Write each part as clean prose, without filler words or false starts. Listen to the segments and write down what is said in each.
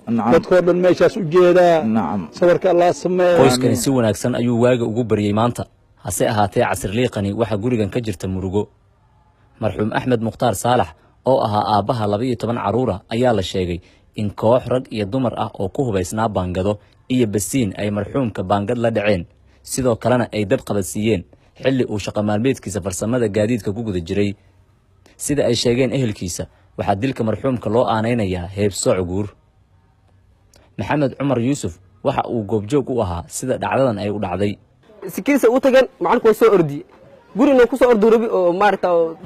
Dadkoo dhan meeshaas u jeedaa. Sawirka Allah sameeya. Qoyskani si wanaagsan ayuu waaga ugu baryey maanta, hase ahaatee casirliiqani waxaa gurigan ka jirta murugo. Marxuum Axmed Mukhtaar Saalax oo ahaa aabbaha 12 carruura ayaa la sheegay in koox rag iyo dumar ah oo ku hubaysnaa baangado iyo basiin ay marxuumka baangad la dhaceen, sidoo kalena ay dab qabadsiiyeen xilli uu shaqo maalmeedkiisa farsamada gaadiidka ku guda jiray. Sida ay sheegeen ehelkiisa, waxaa dilka marxuumka loo aanaynayaa heebsooc guur. Maxamed Cumar Yuusuf waxa uu goobjoog u ahaa sida dhacdadan ay u dhacday. Sikiisa u tageen, macalinku waa soo ordiyey, gurina ku soo ordu rabi oo maaragta oo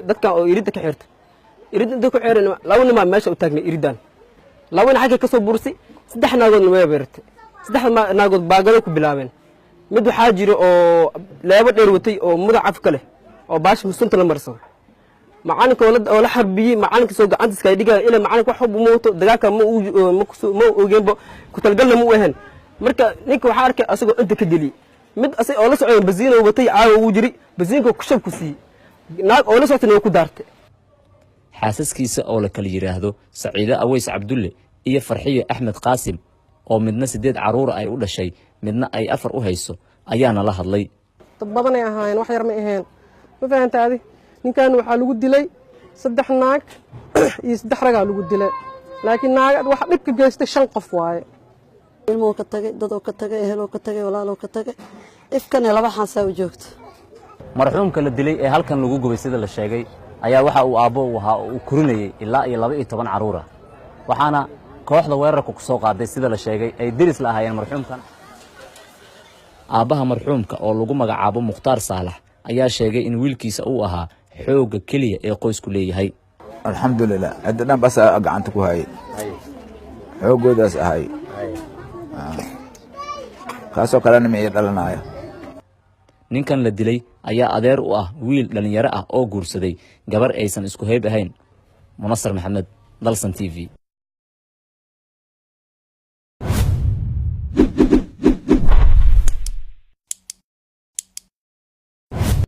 dadkan oo iridda ka xirta. Iridda inta ku xiran laba nimaa meesha u taagnay iriddan, laba nin xagga ka soo bursay, saddex naagoodna way beertay. Saddexda naagood baagado ku bilaabeen. Mid waxaa jira oo leebo dheer watay oo mudac afka leh oo baasha sunta la marsado. Macalinka oo la xarbiyey, macalinka soo gacantiis kala dhigaya ilaa macalinka wax hub uma wato, dagaalka ma ogeenba, ku talgalna ma u ahayn. Marka ninka waxaa arkay asagoo inta ka geliyey mid asag oo la socday basiin oo watay, caawa uu jiri basiinka kushab ku siiyey, naag oo la socotayna waa ku daartay. Xaasaskiisa oo la kala yidhaahdo Saciide Aweys Cabdulle iyo Farxiyo Axmed Qaasim, oo midna siddeed carruura ay u dhashay, midna ay afar u hayso, ayaana la hadlay. Dad badanay ahaayeen, wax yar ma aheen, ma fahanta adi? Ninkan waxaa lagu dilay saddex naag iyo saddex ragaa lagu dilay, laakiin naag waxa dhibka geystay shan qof waaye. Ilmuhu ka tagay, dadoo ka tagay, eheloo ka tagay, walaaloo ka tagay, ifkana laba xaasaa u joogto. Marxuumka la dilay ee halkan lagu gubay, sida la sheegay, ayaa waxa uu aabbo u ahaa oo uu korinayey ilaa iyo 12 carruur ah, waxaana kooxda weerarka ku soo qaaday, sida la sheegay, ay deris la ahaayeen marxuumkan. Aabbaha marxuumka oo lagu magacaabo Mukhtaar Saalax ayaa sheegay in wiilkiisa uu ahaa xoogga keliya ee qoysku leeyahay. Alxamdulilah, cidda dhan basaa gacanta ku hayay, xooggoodaas ahay, kaasoo kalena ma ii dhalanaayo. Ninkan la dilay ayaa adeer u ah wiil dhallinyaro ah oo guursaday gabar aysan isku hayb ahayn. Munasar Maxamed, Dalsan TV.